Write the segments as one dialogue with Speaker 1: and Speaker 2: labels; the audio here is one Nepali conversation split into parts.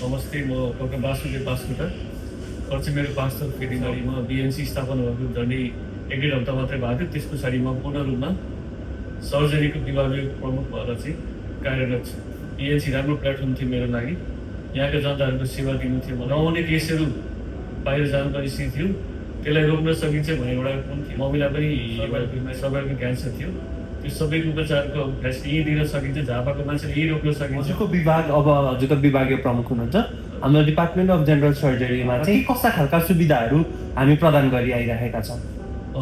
Speaker 1: नमस्ते, म डाक्टर वासुदेव बास्कोटा। खर्च मेरो 5 थर फेरि गरी म बिएनसी स्थापना भएको झन्डै 1-1.5 हप्ता मात्रै भएको थियो। त्यस पछाडि म पूर्ण रूपमा सर्जरीको विभागीय प्रमुख भएर चाहिँ कार्यरत छु। बिएनसी राम्रो प्लेटफर्म थियो मेरो लागि। यहाँका जनताहरूको सेवा दिनु थियो। नहुने केसहरू बाहिर जानुपर्ने स्थिति थियो, त्यसलाई रोक्न सकिन्छ भन्ने एउटा कुन थियो। मम्मीलाई पनि सर्भाइकल क्यान्सर थियो। त्यो सबैको उपचारको फैसला यहीँ दिन सकिन्छ। झापाको मान्छेले यहीँ रोक्न सकिन्छ।
Speaker 2: हजुरको विभाग अब हजुरको विभागीय प्रमुख हुनुहुन्छ। हाम्रो डिपार्टमेन्ट अफ जेनरल सर्जरीमा चाहिँ कस्ता खालका सुविधाहरू हामी प्रदान गरी आइरहेका छौँ?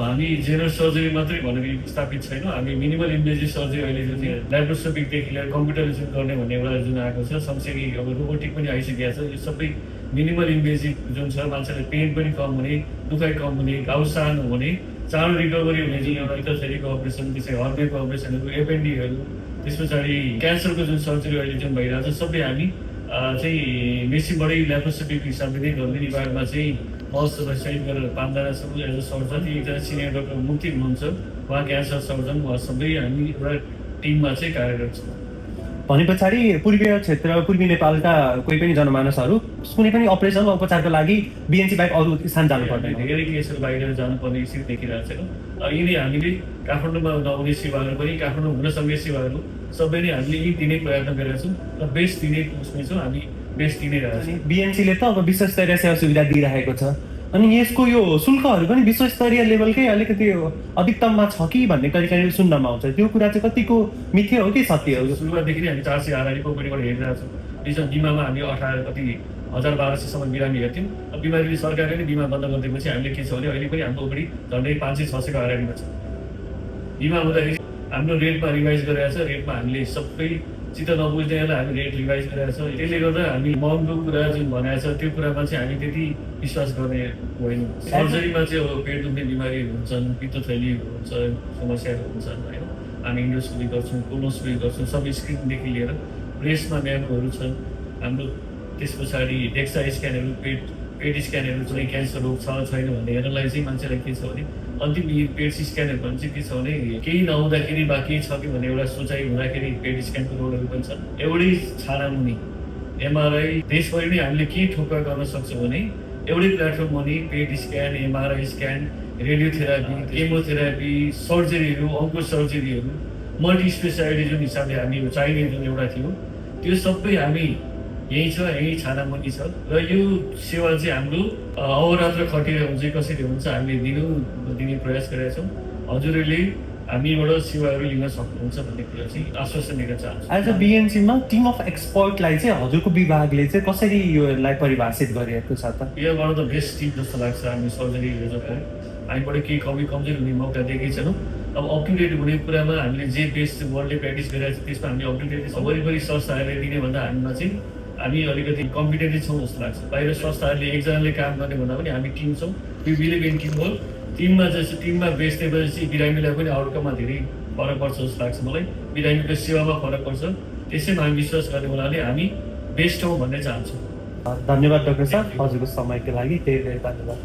Speaker 1: हामी जेनरल सर्जरी मात्रै भनेर स्थापित छैनौँ। हामी मिनिमल इन्भेजिभ सर्जरी अहिले जुन चाहिँ ल्याप्रोस्कोपिकदेखि लिएर कम्प्युटराइजेसन गर्ने भन्ने एउटा जुन आएको छ, सँगसँगै अब रोबोटिक पनि आइसकेको छ। यो सबै मिनिमल इन्भेजिभ जुन छ, मान्छेले पेन पनि कम हुने, दुखाइ कम हुने, घाउ सानो हुने, चाँडो रिकभरी हुने जुन एउटा इन्टरथेरीको अपरेसन, त्यसै हर्नेको अपरेसनहरू, एपेन्डीहरू, त्यस पछाडि क्यान्सरको जुन सर्जरी अहिले जुन भइरहेको छ, सबै हामी चाहिँ मेसिनबाटै ल्याप्रोस्कोपिक हिसाबले नै गर्ने। विभागमा चाहिँ मसँग सहित गरेर 5 जना छौँ एज अ सर्जन। एकजना सिनियर डाक्टर मुक्ति हुनुहुन्छ, उहाँ क्यान्सर सर्जन। उहाँ सबै हामी एउटा टिममा चाहिँ कार्यरत छौँ।
Speaker 2: भने पछाडि पूर्वी नेपालका कोही पनि जनमानसहरू कुनै पनि अपरेसन वा उपचारको लागि बिएनसी बाहेक अरू स्थान जानु पर्दैन।
Speaker 1: धेरै केसहरू बाहिर जानुपर्ने स्थिति देखिरहेको छ। यिनी हामीले काठमाडौँमा नहुने सेवाहरू पनि, काठमाडौँ हुन सक्ने सेवाहरू सबै नै हामीले यी दिने प्रयत्न गरेका छौँ र बेस्ट दिने उसमै छौँ। हामी बेस्ट दिनै रहेको छौँ।
Speaker 2: बिएनसीले त अब विश्वस्तरीय सेवा सुविधा दिइरहेको छ, अनि यसको यो शुल्कहरू पनि विश्वस्तरीय लेभलकै अलिकति अधिकतममा छ कि भन्ने कहिले कहिले सुन्नमा आउँछ। त्यो कुरा चाहिँ कतिको मिथ्य हो कि सत्य हो?
Speaker 1: सुरुवातदेखि नै हामी 400 हारारीको ओपीडीबाट हेरिरहेको छौँ। रिजन बिमामा हामी 18,000-1200सम्म बिरामी हेर्थ्यौँ। अब बिमारीले सरकारले नै बिमा बन्द गरिदिएपछि हामीले के छ भने अहिले पनि हाम्रो ओपीडी झन्डै 500-600को हारारीमा छ। बिमा हुँदाखेरि हाम्रो रेटमा रिभाइज गरेका छ। रेटमा हामीले सबै चित्त नबुझ्नेहरूलाई हामी रेट रिभाइज गरेका छौँ। त्यसले गर्दा हामी महँगो कुरा जुन भनेको छ त्यो कुरामा चाहिँ हामी त्यति विश्वास गर्ने होइनौँ। सर्जरीमा चाहिँ अब पेट दुख्ने बिमारीहरू हुन्छन्, पित्तथैलीहरू हुन्छ, समस्याहरू हुन्छन् होइन। हामी इन्डोस्कोपी गर्छौँ, कोलोस्कोपी गर्छौँ, सब स्क्रिनदेखि लिएर ब्रेस्टमा म्यामोहरू छन् हाम्रो। त्यस पछाडि डेक्सा स्क्यानहरू, पेट स्क्यानहरू चाहिँ क्यान्सर रोग छ छैन भन्ने हेर्नलाई चाहिँ मान्छेलाई के छ भने अन्तिम पेट स्क्यानहरू भने चाहिँ के छ भने केही नहुँदाखेरि बा केही छ कि भन्ने एउटा सोचाइ हुँदाखेरि पेट स्क्यानको रोगहरू पनि छन्। एउटै छानामुनि एमआरआई देशभरि नै हामीले के ठोक्का गर्न सक्छौँ भने एउटै प्लेटफर्म भने PET scan, MRI scan, radiotherapy, chemotherapy, सर्जरीहरू, अन्को सर्जरीहरू, मल्टी स्पेसालिटी जुन हिसाबले हामी चाहिने जुन एउटा थियो त्यो सबै हामी यहीँ छ, यहीँ छानामुनि छ। र यो सेवा चाहिँ हाम्रो अहोरात्र खटेर हुन्छ कसरी हुन्छ हामीले दिने प्रयास गरेका छौँ। हजुरहरूले हामीबाट सेवाहरू लिन सक्नुहुन्छ भन्ने कुरा चाहिँ आश्वासन दिन चाहन्छु।
Speaker 2: एज अ बिएनसीमा टिम अफ एक्सपर्टलाई चाहिँ हजुरको विभागले चाहिँ कसरी योलाई परिभाषित गरिएको छ त?
Speaker 1: यो one of the best team जस्तो लाग्छ। हामी सर्जरी रिजर्भको हामीबाट केही कमजोरी हुने मौका दिएकै छैनौँ। अब अप टु डेट हुने कुरामा हामीले जे बेस्ट वर्ल्डले प्र्याक्टिस गरिरहेको छ त्यसमा हामी अप टु डेट वरिपरि संस्थाहरूले दिने भन्दा हामीमा चाहिँ हामी अलिकति कम्पिटेन्टै छौँ जस्तो लाग्छ। बाहिर संस्थाहरूले एकजनाले काम गर्ने भन्दा पनि हामी टिम छौँ। We believe in team work. टिममा बेच्नेपछि बिरामीलाई पनि आउटकममा धेरै फरक पर्छ जस्तो लाग्छ मलाई। बिरामीको सेवामा फरक पर्छ। त्यसैमा हामी विश्वास गर्ने हुनाले हामी बेस्ट हौँ भन्ने चाहन्छौँ।
Speaker 2: धन्यवाद डाक्टर साहब, हजुरको समयको लागि धेरै धेरै धन्यवाद।